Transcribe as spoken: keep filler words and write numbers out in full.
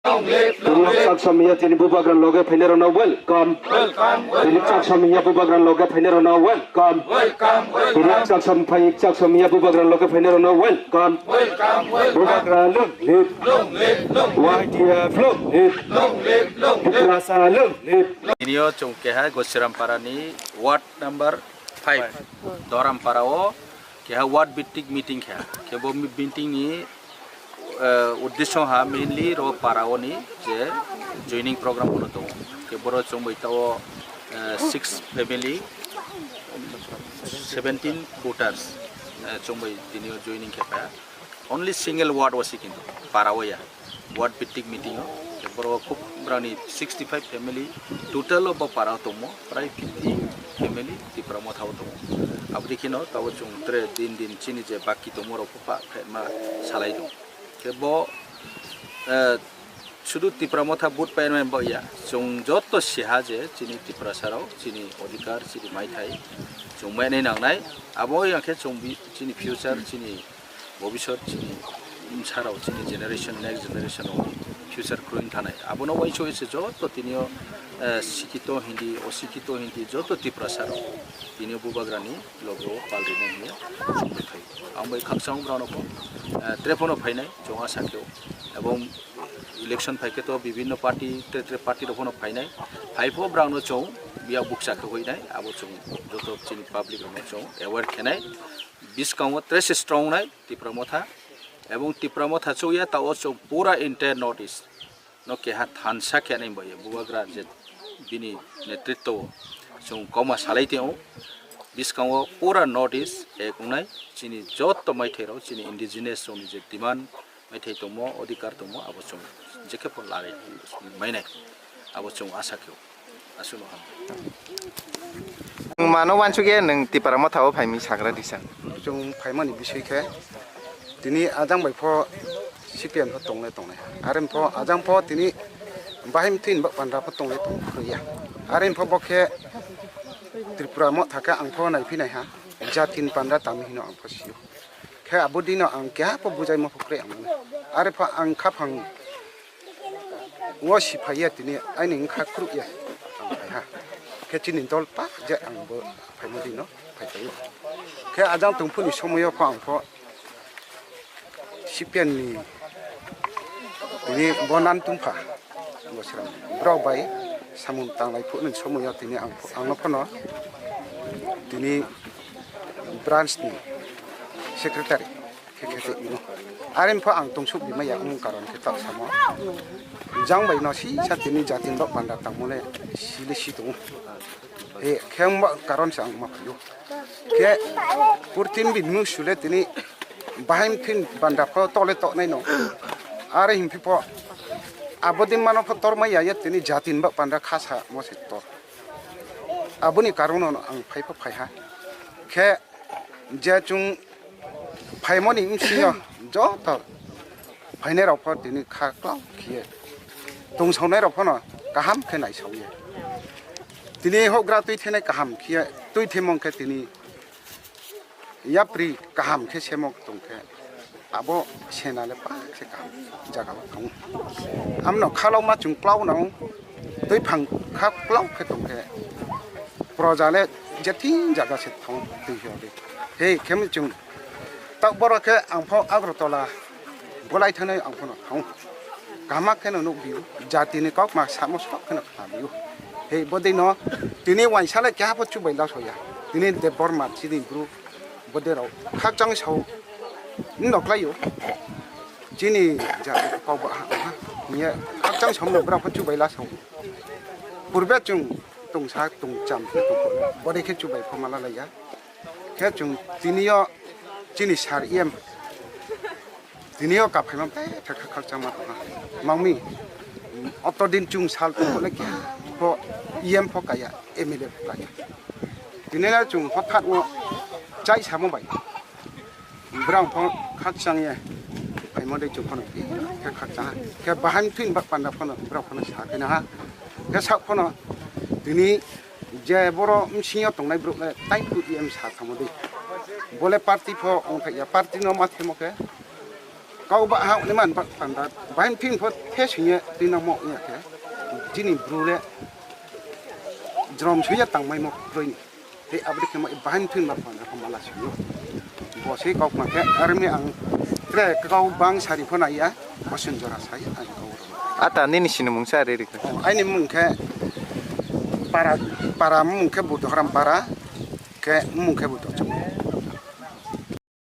Tini chaksa miya tini bubagra loge phainai rokno welcome. Tini chaksa miya bubagra loge phainai rokno welcome. Tini chaksa phai chaksa miya bubagra loge phainai rokno welcome. Bubagra long live. Y T F long live. Tiprasa long live. Tinio chwng keha Gosiram Parani ward number five Doram Parao keha ward bittik meeting kha. Kebo meeting ni eh, uddesho ha mainly ro para oni je joining program ono tongo. Ke boro chwngbai tao, eh, six family, seventeen voters, eh, chwngbai tinio joining khe pha. Only single ward wasi kintu para o ya. Ward bittik meeting o. Ke boro khub brani sixty five family total o bo para o tongmo. Prai fifty family Tipra Motha o tongo. Aboni kheno tao chwng tre din din chini je baki tongmo rok pha pha ma salai tongo. Khe bo, eh, sudu Tipra Motha vote painai bo ya. Chwng joto siha je chini Tiprasa rok, chini odhikar, chini maithai chwng mainai nangnai. Abo ya khe chwng bi-, chini future, chini bobisot, chini bwsa rok, chini generation, next generation rok future kroi thanai. Abono uaiso se joto tinio, eh, sikito hindi, osikito hindi joto Tiprasa rok tinio bubagrani logo palrina hiya chwng thai. Ang bai khakchang brano pho, eh, tre phono phainai, chwng asa khe. Ebong election phai khe to bibhinno party, tre tre party rok phono phainai. Phai pho brano chwng biya bukcha khe hoinai, abo chwng joto chini public rokno chwng aware khenai. Biskango tre se strong nai Tipra Motha. Ebong Tipra Motha chukya tao chwng pura entire North East no keha thansa khe nai bai bubagra je bini netritwo chwng koma salai teo. Biskango pura North East ek wngnai chini joto maithai rok chini indigenous rokni je demand maithai tongmo, odhikar tongmo, abo chwng jekhe pho lari mainai, abo chwng asa khe o. Aswkno ham. Mano wansukya nwng Tipra Motha o phaimwi sagra disa. Chwng phaimani biswi khe tini ajang bai pho C P M pho tongle tongnai. Are pho ajang pho tini bahim thin ba pandra pho tongle tong ya. Are pho bo khe Tripura Motha khe ang pho nai phi nai ha. Jatin pandra tamo hino ang pho sio. Khe abo dino ang keha pho bujai ma pho kwrwi ang mano. Are pho ang khaphang o si phai ya tini aini wngkha kwrwi ya ang phai ha. Khe chini dol pa je ang bo phaima dino phai phai o. Khe ajang tongphuni somoyo pho ang pho C P M ni tini bo nan tungpha. Bo srang borok bai samung tanglai phunuk somoyo tini ang, ang no phano tini branch ni secretary khe khe tongmo. Are pho ang tongsuk bima ya wng karon khe tak samo. Jang bai no si sa tini jatin dok panda tangmo le sile si tongo. He khe wng karon se ang ma phai o. Khe purtin bini mung sule tini bahai mthin banda pho tole toknai no. Are himphi pho abo din mano pho tor maya ya tini jatin ba panda khasa mo se tor. Aboni karon no ang phai pho phai ha. Khe je chwng phaimani bwskango joto phainai rok pho tini kha klau khiye tongsaonai rok phano kaham khe naisao ye. Tini hokgra twi thenai kaham khiye twi themong khe tini yapri kaham khe semok tong khe abo sena le pa se kaham jaga o thang. Amno khalok ma chwng klau nang twi phang kha klau khe tong khe proja le je thing jaga se thang twi hodi. He khe chwng tak boro khe ang pho Agartala bolai thanai ang phano thang. Kaham kheno nukbiyo, jatini kokma samo sok kheno khnaliyo. He bodino tini wansale keha pho chubai lasoya. Tini Debbarma chini bru boderok khakchang sao noklaio. Chini jati kokba ha ha. Niya khakchang sao no bra pho chubai lasao. Purbe chwng tongsa tongcham khe tongkho. Bodei khe chubai pho mala laiya. Khe chwng tiniyo chini sar E M Tini o kaphaima bai kha khakchangma tongha. Mangmi, oto din chwng sal tongkole khe pho E M pho kaya, M L A pho kaya. Tini le chwng hothat o chai samo bai. Brang pho khakchang ye. Phaima de chwng phano khe khakchang ha. Khe bahai thwin bak panda phano brang phano sa khe na ha. Khe sak phano tini je boro msing yo tongnai bro le tai phu E M sa thamo de. Bole party pho ongthai ya, party no ma themo khe. Kau ba ha ni man bak panda bahin phin pho the singye twi nang mo ya khe. Chini bru le jrom suya tang mai mo broi ni. Te abri khe mo bahin phin bak panda ko mala singyo. Bo se kau ma khe army ang tre kau bang sari pho na ya. Bo sen jora sai ang kau ro. Ata nini sini mungsa re re. Aini mung khe para para mung khe Buddha Haram para khe mung khe Buddha.